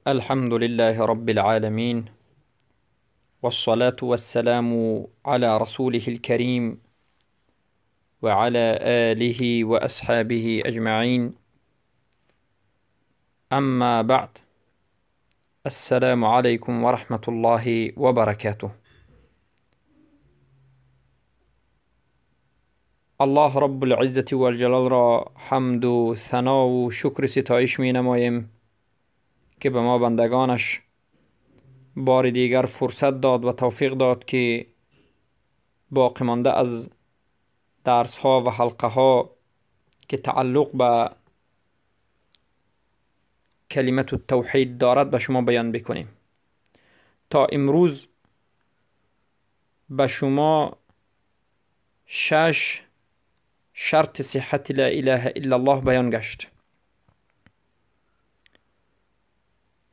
الحمد لله رب العالمين، والصلاة والسلام على رسوله الكريم وعلى آله وأصحابه أجمعين. أما بعد، السلام عليكم ورحمة الله وبركاته. الله رب العزة والجلال را حمد و ثنا و شکر ستایش می نماییم که به ما بندگانش بار دیگر فرصت داد و توفیق داد که باقی مانده از درس ها و حلقه ها که تعلق به کلمت التوحید دارد به شما بیان بکنیم. تا امروز به شما 6 شرط صحت لا اله الا الله بیان گشت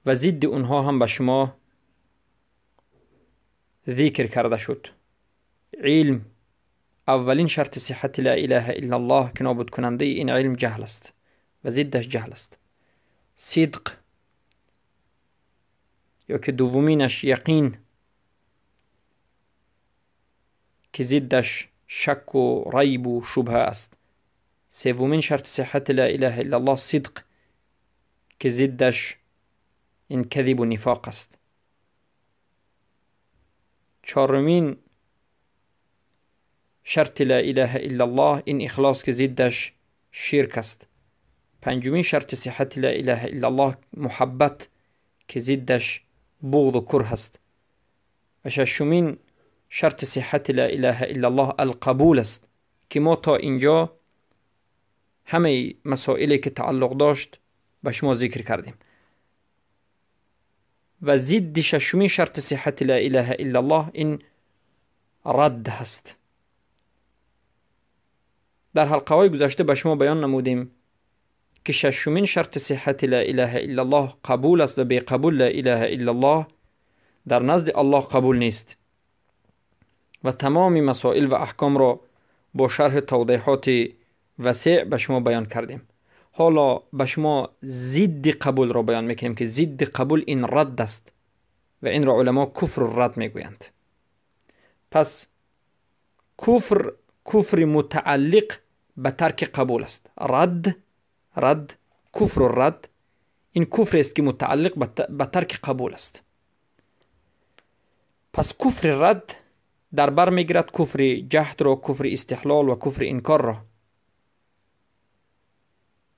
و ضد اونها هم به شما ذکر کرده شد. علم اولین شرط صحت لا اله الا الله که نابود کننده این علم جهل است و ضدش جهل است. صدق یا که دومینش یقین که ضدش شک و ریب و شبهه است. سومین شرط صحت لا اله الا الله صدق که ضدش این کذب و نفاق است. چهارمین شرط لا اله الا الله این اخلاص که ضدش شرک است. پنجمین شرط صحت لا اله الا الله محبت که ضدش بغض و کره است. و ششمین شرط صحت لا اله الا الله القبول است که ما تا اینجا همه مسائلی که تعلق داشت به شما ذکر کردیم. و ضد ششمین شرط صحت لا اله الا الله این رد هست. در حلقه های گذشته به شما بیان نمودیم که ششمین شرط صحت لا اله الا الله قبول است و بی قبول لا اله الا الله در نزد الله قبول نیست و تمام مسائل و احکام را با شرح توضیحات وسیع به شما بیان کردیم. حالا به شما ضد قبول را بیان میکنیم که ضد قبول این رد است و این را علما کفر رد میگویند. پس کفر کفر متعلق به ترک قبول است. رد کفر رد این کفر است که متعلق به ترک قبول است. پس کفر رد در بر میگیرد کفر جهد را، کفر استحلال و کفر انکار را.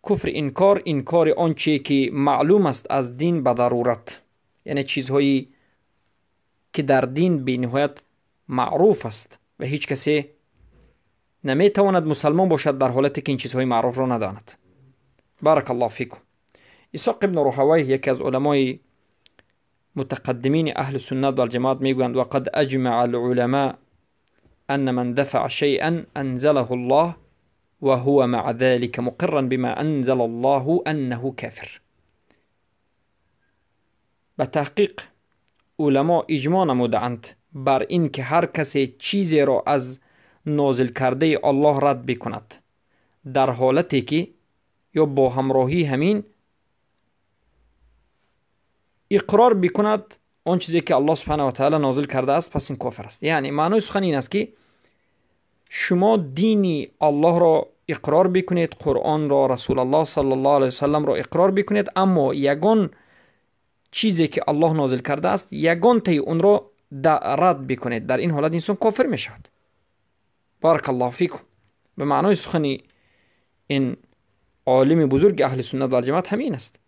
کفر انکار، انکار آنچه که معلوم است از دین به ضرورت، یعنی چیزهایی که در دین به نهایت معروف است و هیچ کسی نمیتواند مسلمان باشد در حالتی که این چیزهای معروف را نداند. بارک الله فیکم. اسحاق ابن راهویه یکی از علمای متقدمین اهل سنت والجماعت میگویند وقد اجمع العلماء ان من دفع شیئا انزله الله وهو مع ذلك مقرا بما انزل الله انه کافر. به تحقیق علما اجماع نمودند بر این که هر کسی چیزی را از نازل کرده الله رد بکند در حالتی که یا با همراهی همین اقرار بکند آن چیزی که الله سبحانه و تعالی نازل کرده است، پس این کافر است. یعنی معنای سخن این است که شما دین الله را اقرار بکنید، قرآن را، رسول الله صلی الله علیه وسلم را اقرار بکنید، اما یگان چیزی که الله نازل کرده است یگان تی اون را رد بکنید، در این حالت انسان کافر می شود. بارک الله فیکم. به معنای سخن این عالم بزرگ اهل سنت و الجماعت همین است.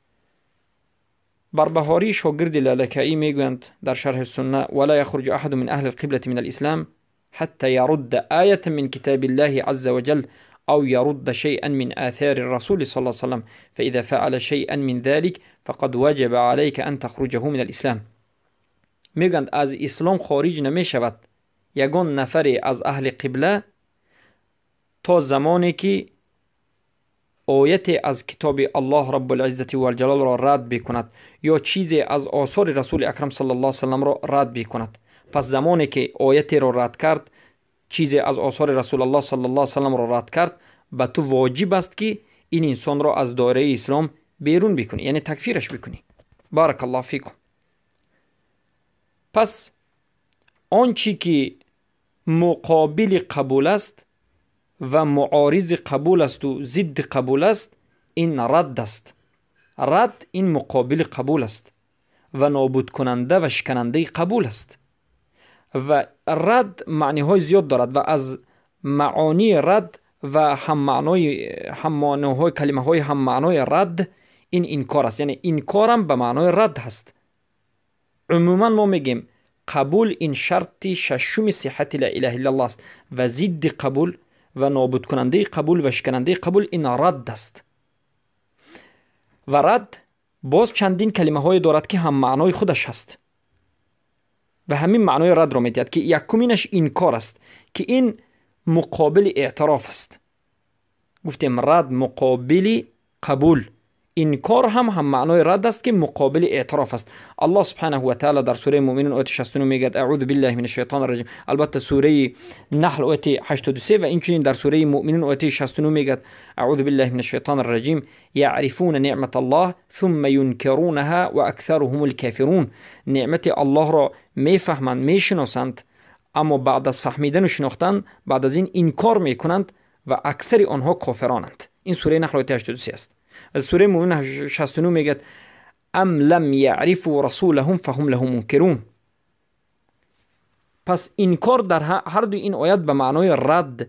بربهاری شاگرد لالکائی میگویند در شرح السنه ولا يخرج احد من اهل القبلة من الاسلام حتى يرد آية من كتاب الله عز وجل أو يرد شيئا من آثار الرسول صلى الله عليه وسلم، فإذا فعل شيئا من ذلك فقد وجب عليك أن تخرجه من الإسلام. میگند از اسلام خارج نمی شود یگان نفری از اهل قبله تا زمانی که آیت از کتاب الله رب العزة والجلال را رد بکند یا چیزی از آثار رسول اکرم صلی الله علیه وسلم را رد بکند. پس زمانی که آیت را رد کرد، چیزی از آثار رسول الله صلی الله علیه وسلم را رد کرد، به تو واجب است که این انسان را از دایره اسلام بیرون بکنی، یعنی تکفیرش بکنی. Барак Аллоҳ фикум. Пас он чӣ ки муқобили қабул аст ва муоризи қабул асту зидди қабул аст, ин радд аст. Радд ин муқобили қабул аст ва нобудкунанда ва шиканандаи қабул аст. Ва радд маъниҳои зиёд дорад ва аз маъонии радд ва ҳаммаъноҳои калимаҳои ҳаммаънои радд ин инкор аст. Яъне инкорам ба маънои радд ҳаст. Умуман мо мегӯем қабул ин шарти шашуми сиҳати ла илаҳа иллаллоҳ аст ва зидди қабул ва нобудкунандаи қабул ва шиканандаи қабул ин радд аст. Ва радд боз чандин калимаҳое дорад, ки ҳаммаънои худаш ҳаст ва ҳамин маънои радро медиҳад, ки якуминаш инкор аст, ки ин муқобили эътироф аст. Гуфтем радд муқобили қабул, инкор ҳам маънои радд аст, ки муқобили эътироф аст. Аллоҳ субҳанаҳу ва таъала дар сураи Муъминун ояти 69 мегӯяд: аъузу биллаҳи мина шайтони раҷим. Албатта, сураи Наҳл ояти 83 ва инчунин дар сураи Муъминун ояти 69 мегӯяд: аъузу биллаҳи мина шайтони раҷим, яърифуна ниъматаллоҳ сумма юнкирунаҳа ва аксаруҳумул кофирун. Неъмати Аллоҳро мефаҳманд, мешиносанд, аммо баъд аз фаҳмидану шинохтан, баъд аз ин инкор мекунанд ва аксари онҳо кофиронанд. Ин сураи Наҳл ояти 83 аст. Сураи Муъминун 69 мегӯяд: ам лам яърифу расулаҳум фаҳум лаҳу мункирун. Пас инкор дар ҳар дуи ин оят ба маънои радд,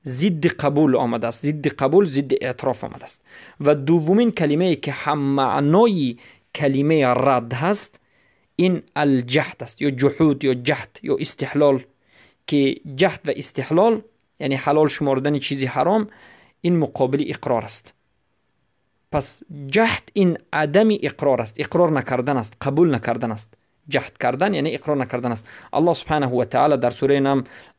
зидди қабул омадааст, зидди қабул, зидди эътироф омадааст. Ва дуввумин калимае, ки ҳаммаънои калимаи радд ҳаст, ин алҷаҳд аст, ё ҷуҳуд, ё ҷаҳд, ё истиҳлол, ки ҷаҳд ва истиҳлол, яъне ҳалол шумордани чизи ҳаром, ин муқобили иқрор аст. Пас ҷаҳд ин адами иқрор аст, иқрор накардан аст, қабул накардан аст. Ҷаҳд кардан яъне иқрор накардан аст. Аллоҳ субҳанаҳу ва таъала дар сураи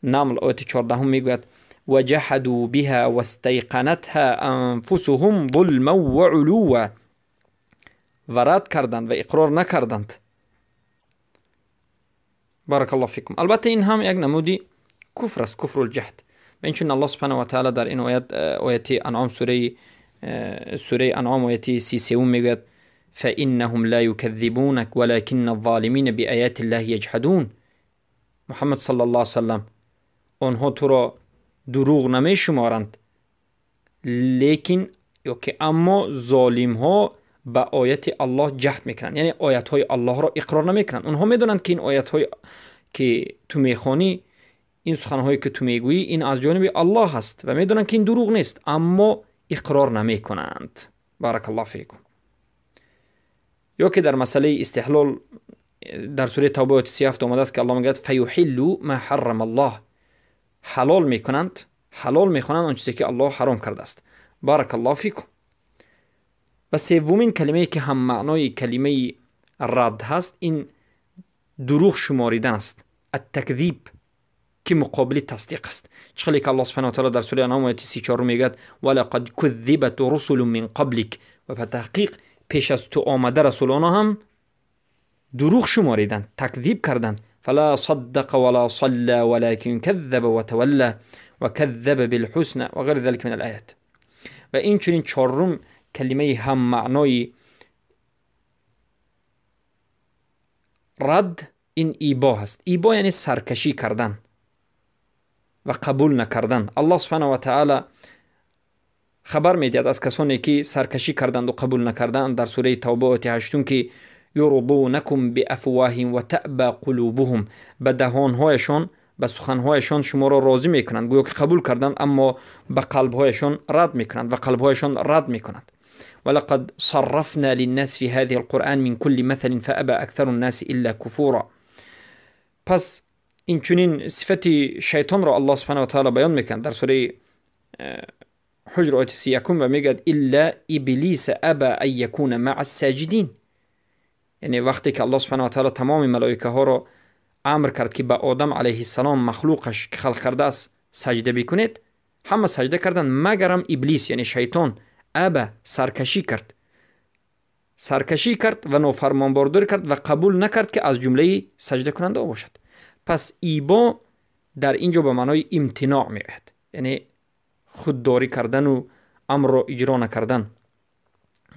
Намл ояти 14 мегӯяд: ваҷаҳадuu биҳа вастайқанатҳа анфусуҳум зулман ва улува. Ва рад карданд ва иқрор накарданд. Баракаллоҳу фикум. Албатта, ин ҳам як намуди куфр аст, куфрул ҷаҳд. Ва инчунин Аллоҳ субҳанаҳу ва таъала дар ин оят, ояти Анъом, сураи Анъом ояти 33 мегӯяд: фаиннаҳум ла юказзибунак валакинна ззолимина биаяти ллаҳи яҷҳадун. Муҳаммад саллаллоҳу алайҳи васаллам, онҳо туро дурӯғ намешуморанд, лекин ё ки аммо золимҳо ба ояти Аллоҳ ҷаҳд мекунанд, яъне оятҳои Аллоҳро иқрор намекунанд. Онҳо медонанд, ки ин оятҳое ки ту мехонӣ, ин суханҳое ки ту мегӯӣ, ин аз ҷониби Аллоҳ ҳаст ва медонанд, ки ин дурӯғ нест, аммо иқрор намекунанд. Баракаллоҳу фикум. Ё ки дар масъалаи истиҳлол дар сураи Тавба ояти 37 омадааст, ки Аллоҳ мегӯяд: фаюҳиллу ма ҳаррама Аллоҳ. Ҳалол мекунанд, ҳалол мехонанд он чизе, ки Аллоҳ ҳаром кардааст. Баракаллоҳу фикум. Ва севумин калимае, ки ҳаммаънои калимаи радд ҳаст, ин дурӯғ шуморидан аст, аттакзиб, ки муқобили тасдиқ аст. Чӣ хеле ки Аллоҳ субҳанаҳу ва таъала дар сураи Анъом ояти 34 мегӯяд: валақад куззибат русулун мин қаблик. Ва ба таҳқиқ пеш аз ту омада расулоно ҳам дурӯғ шумориданд, такзиб карданд. Фала саддақа вала салла валакин каззаба ва тавалла ва каззаба билҳусна ва ғайри залика мин алаят. Ва инчунин чорум калимаи ҳаммаънои радд ин ибо ҳаст. Ибо яъне саркашӣ кардан ва қабул накардан. Аллоҳ субҳанаҳу ва таъала хабар медиҳад аз касоне, ки саркашӣ карданду қабул накарданд дар сураи Тавба ояти 8, ки юрдунакум биафвоҳим ва таъба қулубуҳум. Ба даҳонҳояшон, ба суханҳояшон шуморо розӣ мекунанд, гӯё ки қабул карданд, аммо ба қалбҳояшон рад мекунанд ва қалбҳояшон рад мекунанд. ولقد صرفنا للناس في هذه القرآن من كل مثل فأبى أكثر الناس إلا كفورا. پس این چنین صفت شیطان را الله سبحانه و تعالی بیان میکند در سوره حجر آیت 31 و میگد: الا ابلیس ابى ان یکون مع الساجدین. یعنی وقتی که الله سبحانه و تعالی تمام ملائکه ها را امر کرد که به آدم علیه السلام، مخلوقش که خلق کرده است، سجده بکنید، همه سجده کردند، مگرم ابلیس، یعنی شیطان، ابا سرکشی کرد، سرکشی کرد و نافرمانبرداری کرد و قبول نکرد که از جمله سجده کننده باشد. پس ایبا در اینجا به معنای امتناع میآید، یعنی خودداری کردن و امر را اجرا نکردن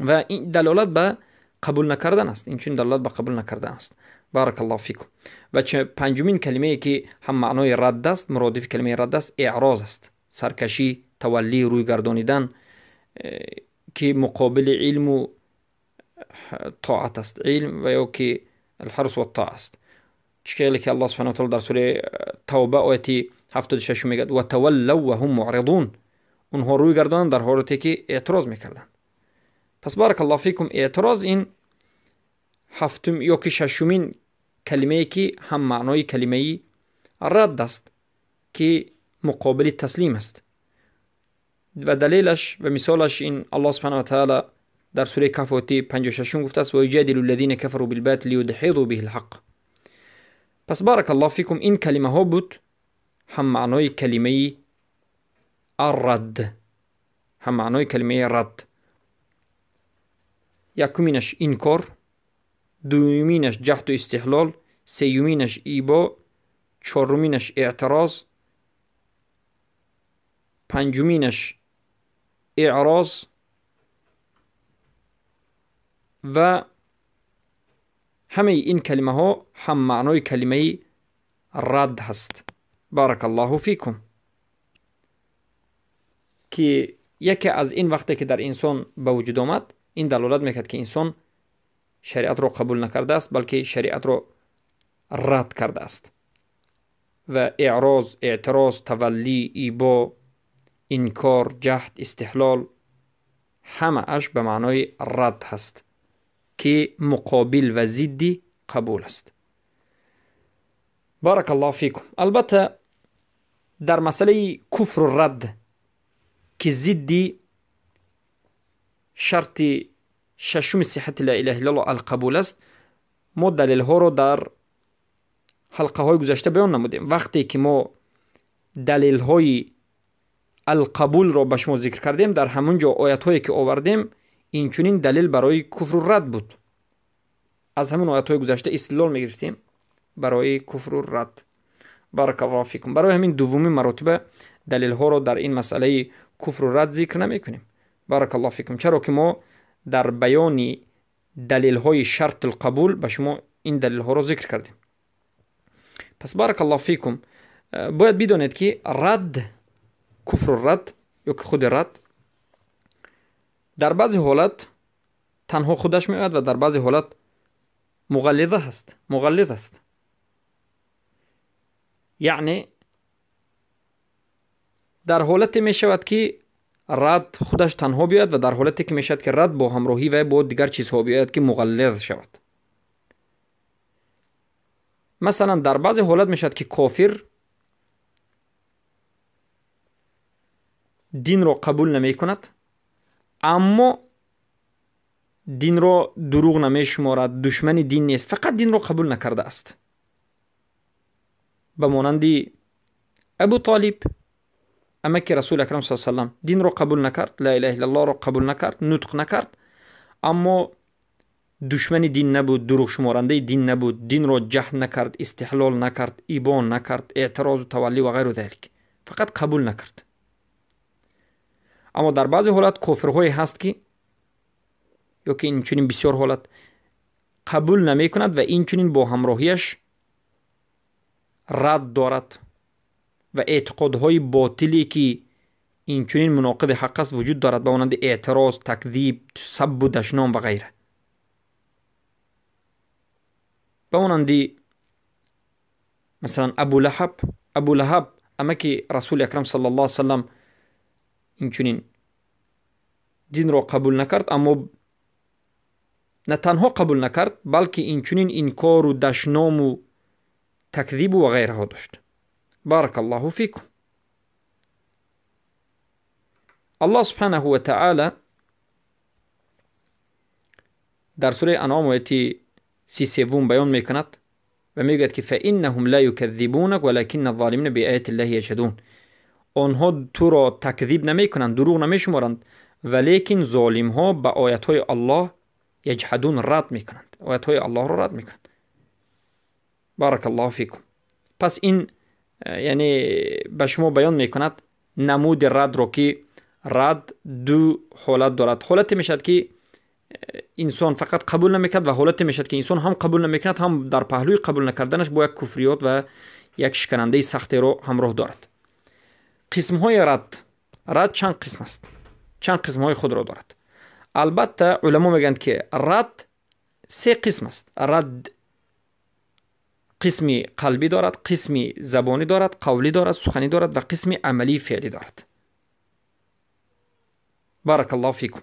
و این دلالت به қабул накардан аст. Инчунин далолат ба қабул накардан аст. Барак Аллоҳу фикум. Ва панҷумин калимае ки ҳам маънои радд аст, муродифи калимаи радд аст, эъроз аст. Саркашӣ, таваллӣ, рӯй гардонидан, ки муқобили илму тоат аст. Илм ва ё ки алҳарс ва тоа аст. Чӣ хеле ки Аллоҳ субҳанаҳу ва таъола дар сураи Тавба ояти 76 мегӯяд: ва таваллав ва ҳум муъридун. Онҳо рӯй гардонанд дар ҳолате ки эътироз мекарданд. Пас барак Аллоҳу фикум, эътироз ин ҳафтум ё ки шашумин калимае ки ҳам маънои калимаи радд аст, ки муқобили таслим аст. Ва далелаш ва мисолаш ин Аллоҳ субҳанаҳу ва таъола дар сураи Каҳф ояти 56 гуфтааст: ва юҷадилу аллазина кафару билботили лиюдҳиду биҳи лҳақ. Пас барак Аллоҳу фикум, ин калимаҳо буд ҳам маънои калимаи аррадд, ҳам маънои калимаи радд. Якуминаш инкор, дуюминаш ҷаҳду истиҳлол, сеюминаш ибо, чоруминаш эътироз, панҷуминаш эъроз ва ҳамаи ин калимаҳо ҳам маънои калимаи радд ҳаст. Барак Аллоҳу фикум. Ки яке аз ин вақте ки дар инсон ба вуҷуд омад, ин далолат мекард ки инсон шариатро қабул накардааст, балки шариатро рад кардааст. Ва эъроз, эътироз, таваллӣ, ибо, инкор, ҷаҳд, истиҳлол ҳамааш ба маънои рад ҳаст, ки муқобил ва зидди қабул аст. Барак Аллоҳу фикум. Албатта дар масъалаи куфру радд, ки зидди шарти шашуми сиҳати ла илаҳа иллаллоҳ алқабул аст, мо далелҳоро дар ҳалқаҳои гузашта баён намудем. Вақте ки мо далелҳои алқабулро ба шумо зикр кардем, дар ҳамон ҷо оятҳое ки овардем, инчунин далел барои куфру рад буд. Аз ҳамон оятҳои гузашта истидлол мегирифтем барои куфру рад. Барак Аллоҳу фикум. Барои ҳамин дуввумин маротиба далелҳоро дар ин масъалаи куфру рад зикр намекунем. Барак Аллоҳу фикум. Чаро ки мо дар баёни далелҳои шартул қабул ба шумо ин далелҳоро зикр кардем. Пас барак Аллоҳу фикум, бояд бидонед ки радд, куфру рад ё ки худи рад дар баъзе ҳолат танҳо худаш меояд ва дар баъзе ҳолат муғаллиза ҳаст, муғаллиз аст. Яъне дар ҳолате мешавад ки рад худаш танҳо биёяд ва дар ҳолате ки мешавад ки рад бо ҳамроҳӣ ва бо дигар чизҳо биёяд ки муғаллиз шавад. Масалан, дар баъзе ҳолат мешавад ки кофир динро қабул намекунад, аммо динро дурӯғ намешуморад, душмани дин нест, фақат динро қабул накардааст. Ба монанди Абу Толиб, амаки Расули Акрам саллаллоҳу алайҳи васаллам, динро қабул накард, ла илаҳа иллаллоҳро қабул накард, нутқ накард, аммо душмани дин набуд, дурӯғшуморандаи дин набуд, динро ҷаҳд накард, истиҳлол накард, ибо накард, эътирозу таваллӣ ва ғайру залик, фақат қабул накард. Аммо дар баъзе ҳолат кофирҳое ҳаст ки ё ки инчунин бисёр ҳолат қабул намекунад ва инчунин бо ҳамроҳияш рад дорад ва эътиқодҳои ботиле ки инчунин муноқиди ҳақ аст вуҷуд дорад, ба монанди эътироз, такзиб, саббу дашном ва ғайра. Ба монанди масалан Абу Лаҳаб. Абу Лаҳаб амаки Расули Акрам саллаллоҳу алайҳи васаллам инчунин динро қабул накард, аммо на танҳо қабул накард, балки инчунин инкору дашному такзибу ва ғайраҳо дошт. Барак Аллоҳу фикум. Аллоҳ субҳанаҳу ва таъола дар сураи Анъом ояти 33 баён мекунад ва мегӯяд ки фаиннаҳум ла юказзибунак валакинна золимина биаяти ллаҳи яшҳадун. Онҳо туро такзиб намекунанд, дурӯғ намешуморанд, валекин золимҳо ба оятҳои Аллоҳ яҷҳадун, рад мекунанд, оятҳои Аллоҳро рад мекунанд. Барак Аллоҳу фикум. Пас ин яъне ба шумо баён мекунад намуди радро, ки рад ду ҳолат дорад. Ҳолате мешавад ки Инсон фақат қабул намекунад ва ҳолате мешавад, ки инсон ҳам қабул намекунад, ҳам дар паҳлӯи қабул накарданаш бо як куфриёт ва як шиканандаи сахтеро ҳамроҳ дорад. Қисмҳои рад. Рад чанд қисм аст, чанд қисмҳои худро дорад. Албатта, уламо мегӯянд, ки рад се қисм аст. Рад қисми қалбӣ дорад, қисми забонӣ дорад, қавлӣ дорад, суханӣ дорад ва қисми амалии феълӣ дорад. Баракаллоҳу фикум.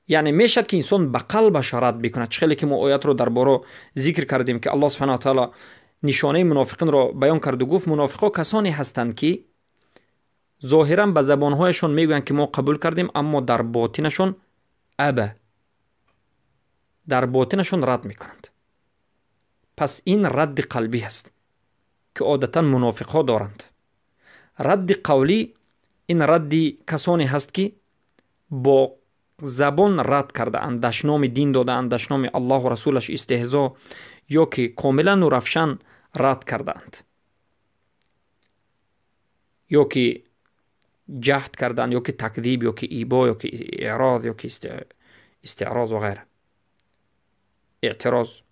Яъне мешавад, ки инсон ба қалбаш рад бикунад. Чӣ хеле ки мо оятро дар боро зикр кардем, ки Аллоҳ субҳанаҳу ва таъала нишонаи мунофиқинро баён карду гуфт: мунофиқҳо касоне ҳастанд, ки зоҳиран ба забонҳояшон мегӯянд, ки мо қабул кардем, аммо дар ботинашон аба, дар ботинашон рад мекунанд. Пас ин радди қалбӣ ҳаст, ки одатан мунофиқҳо доранд. Радди қавлӣ ин радди касоне ҳаст, ки бо забон рад кардаанд, дашноми дин додаанд, дашноми Аллоҳу расулаш, истеҳзо ё ки комилану равшан рад кардаанд, ё ки ҷаҳд кардаанд, ё ки такзиб, ё ки ибо, ё ки эъроз, ё ки истиъроз ва ғайра, эътироз.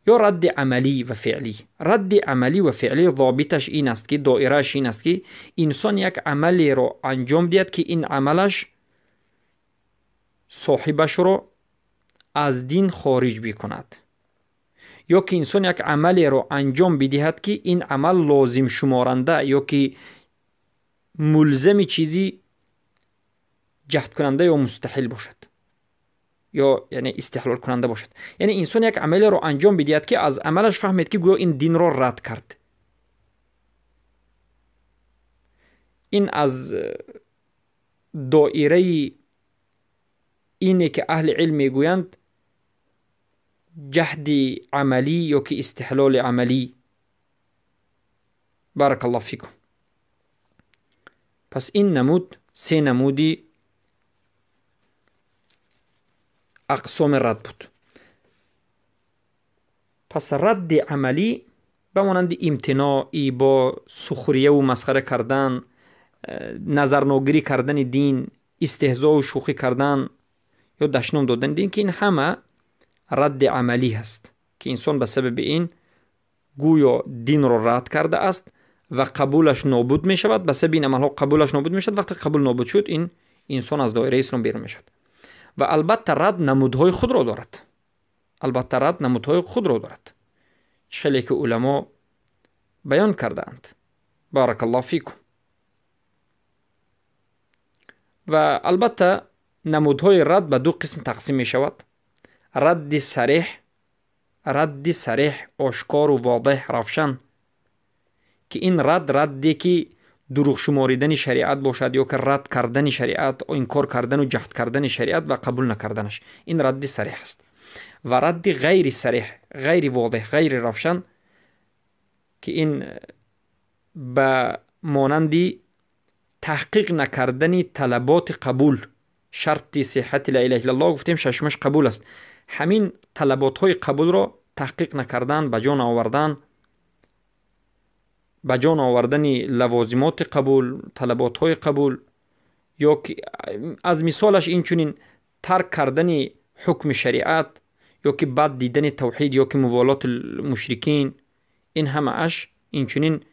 Ё радди амалӣ ва феълӣ. Радди амалӣ ва феълӣ робиташ ин аст, ки доирааш ин аст, ки инсон як амалеро анҷом диҳад, ки ин амалаш соҳибашро аз дин хориҷ бикунад, ё ки инсон як амалеро анҷом бидиҳад, ки ин амал лозимшуморанда ё ки мулзами чизи ҷаҳдкунанда ё мустаҳил бошад, ё яъне истиҳлолкунанда бошад. Яъне инсон як амалеро анҷом бидиҳад, ки аз амалаш фаҳмед, ки гӯё ин динро рад кард. Ин аз доираи ине ки аҳли илм мегӯянд ҷаҳди амалӣ ё ки истиҳлоли амалӣ. Баракаллоҳу фикум. Пас ин намуд се намуди ақсоми рад буд. Пас радди амалӣ ба монанди имтиноъ, ибо, сухрияву масхара кардан, назарногирӣ кардани дин, истеҳзову шӯхӣ кардан ё дашном додани дин, ки ин ҳама радди амалӣ ҳаст, ки инсон ба сабаби ин гӯё динро рад кардааст ва қабулаш нобуд мешавад. Ба сабаби ин амалҳо қабулаш нобуд мешавад. Вақте қабул нобуд шуд, ин инсон аз доираи ислом берун мешавад. Ва албатта рад намудҳои худро дорад. Албатта рад намудҳои худро дорад, чӣ хеле ки уламо баён кардаанд. Баракаллоҳу фикум. Ва албатта намудҳои рад ба ду қисм тақсим мешавад. Радди сареҳ, радди сареҳ ошкору водеҳ, равшан, ки ин рад радде ки дурӯғшуморидани шариат бошад ё ки рад кардани шариат, инкор кардану ҷаҳд кардани шариат ва қабул накарданаш, ин радди сареҳ аст. Ва радди ғайри сареҳ, ғайри водеҳ, ғайри равшан, ки ин ба монанди таҳқиқ накардани талаботи қабул, шарти сиҳҳати ла илаҳа иллаллоҳ гуфтем, шашумаш қабул аст. Ҳамин талаботҳои қабулро таҳқиқ накардан, ба ҷо наовардан, ба ҷо наовардани лавозимоти қабул, талаботҳои қабул, ё ки аз мисолаш инчунин тарк кардани ҳукми шариат, ё ки бад дидани тавҳид, ё ки муволоти мушрикин, ин ҳамааш инчунин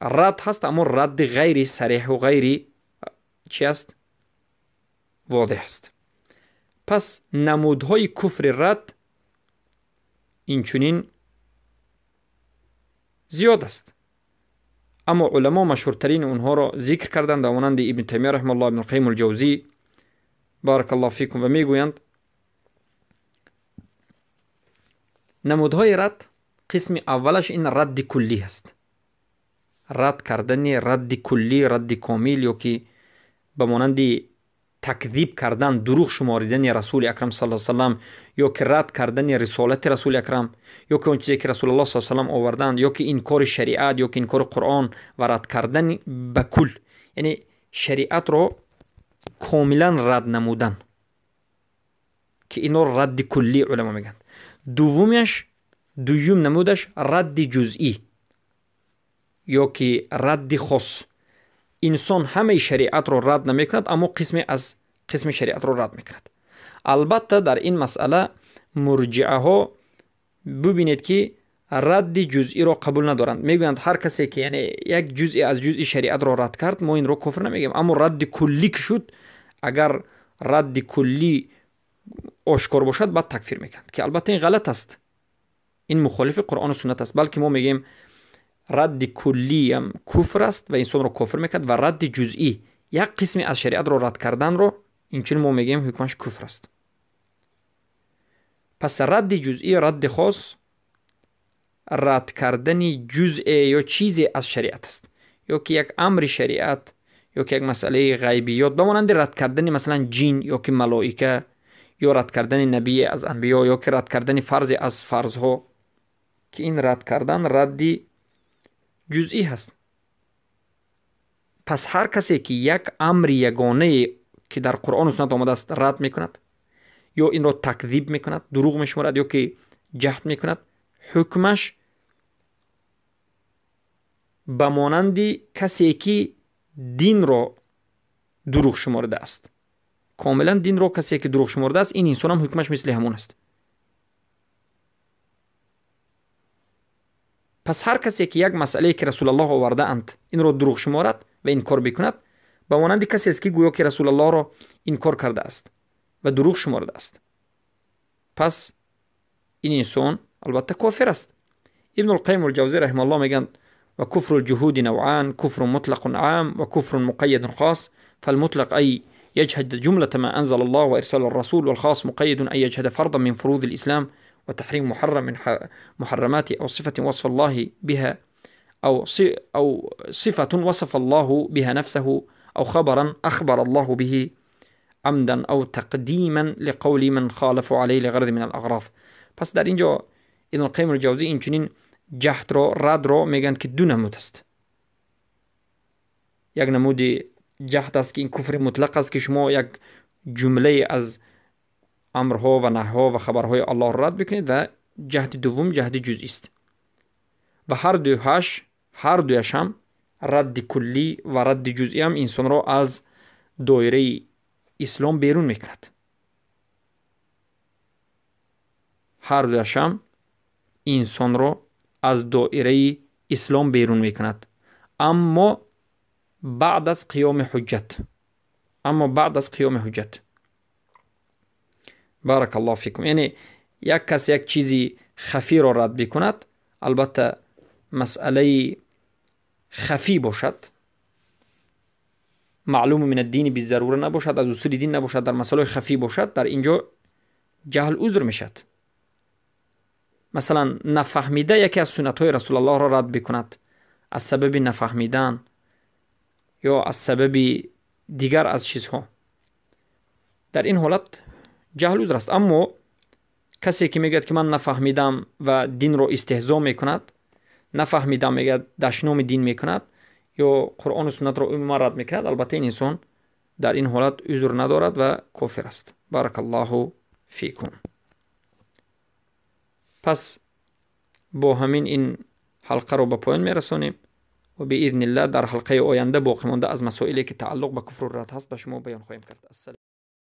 рад ҳаст, аммо радди ғайри сареҳу ғайри чи аст? Водеҳ аст. Пас намудҳои куфри рад инчунин зиёд аст, аммо уламо машҳуртарини онҳоро зикр карданд, ба монанди Ибни Таймия раҳимаҳуллоҳ, Ибни Қайим алҷавзӣ, баракаллоҳу фикум. Ва мегӯянд намудҳои рад қисми аввалаш ин радди куллӣ ҳаст. Рад кардани радди куллӣ, радди комил, ё ки ба монанди такзиб кардан, дурӯғ шуморидани Расули Акрам саллаллоҳу алайҳи васаллам, ё ки рад кардани рисолати Расули Акрам, ё ки он чизе ки Расулуллоҳ саллаллоҳу алайҳи васаллам оварданд, ё ки инкори шариат, ё ки инкори Қуръон ва рад кардани ба кул, яъне шариатро комилан рад намудан, ки инро радди куллӣ уламо мегӯянд. Дуввумаш, дуюм намудаш радди ҷузъӣ ё ки радди хос. Инсон ҳамаи шариатро рад намекунад, аммо қисме аз қисми шариатро рад мекунад. Албатта дар ин масъала мурҷиаҳо бубинед, ки радди ҷузъиро қабул надоранд. Мегӯянд, ҳар касе ки, яъне, як ҷузъе аз ҷузъи шариатро рад кард, мо инро куфр намегӯем. Аммо радди куллӣ ки шуд, агар радди куллӣ ошкор бошад, баъд такфир мекунанд, ки албатта ин ғалат аст, ин мухолифи Қуръону суннат аст. Балки мо мегӯем, радди куллиам куфр аст ва инсонро кофир мекунад ва радди ҷузъӣ, як қисме аз шариатро рад карданро, инчунин мо мегӯем, ҳукмаш куфр аст. Пас радди ҷузъӣ, радди хос, рад кардани ҷузъе ё чизе аз шариат аст, ё ки як амри шариат, ё ки як масъалаи ғайбиёт, ба монанди рад кардани, масалан, ҷин ё ки малоика, ё рад кардани набие аз анбиё, ё ки рад кардани фарзе аз фарзҳо, ки ин рад кардан радди ҷузъӣ ҳаст. Пас ҳар касе ки як амри ягонае, ки дар Қуръону суннат омадааст, рад мекунад ё инро такзиб мекунад, дурӯғ мешуморад ё ки ҷаҳд мекунад, ҳукмаш ба монанди касе ки динро дурӯғ шуморидааст. Комилан динро касе ки дурӯғ шуморидааст, ин инсонам ҳукмаш мисли ҳамон аст. Пас ҳар касе ки як масъалае, ки Расулаллоҳ овардаанд, инро дурӯғ шуморад ва инкор бикунад, ба монанди касест, ки гӯё ки Расулаллоҳро инкор кардааст ва дурӯғ шуморидааст. Пас ин инсон албатта кофир аст. Ибнулқайим Улҷавзӣ раҳимааллоҳ мегӯянд: وكفر الجهود نوعان: كفر مطلق عام وكفر مقيد خاص. فالمطلق أي يجحد جملة ما أنزل الله وإرسال الرسول، والخاص مقيد أن يجحد فرضا من فروض الإسلام وتحريم محرم من محرمات، أو صفة وصف الله بها، أو صفة وصف الله بها نفسه، أو خبرا أخبر الله به عمدا أو تقديما لقول من خالف عليه لغرض من الأغراض. پس در اینجا ابن القیم الجوزی اینچنین جهد رو، رد رو میگن که دو نمود است. یک نمود جهد است که این کفر مطلق است، که شما یک جمله از امرها و نهیها و خبرهای الله را رد بکنید، و جهد دوم جهد جزئی است و هر دویش هم، رد کلی و رد جزئی هم، انسان را از دایره اسلام بیرون میکند. هر دویش هم انسان را از دایره اسلام بیرون میکند، اما بعد از قیام حجت، اما بعد از قیام حجت. بارک الله فیکم. یعنی یک کس یک چیزی خفی را رد بکند، البته مسئله خفی باشد، معلوم من الدین بالضروره نباشد، از اصول دین نباشد، در مسئله خفی باشد، در اینجا جهل عذر میشد. مثلا نفهمیده یکی از سنت های رسول الله را رد بکند، از سبب نفهمیدن یا از سبب دیگر از چیزها، در این حالت جهل عذر است. اما کسی که میگوید که من نفهمیدم و دین را استهزا میکند، نفهمیدم میگه، دشنام دین میکند یا قرآن و سنت را عموما رد میکند، البته این انسان در این حالت عذر ندارد و کافر است. بارک الله فیکم. پس با همین این حلقه رو به پایان میرسانیم و باذن الله در حلقه آینده باقی مانده از مسائلی که تعلق به کفر و رد هست به شما بیان خواهیم کرد.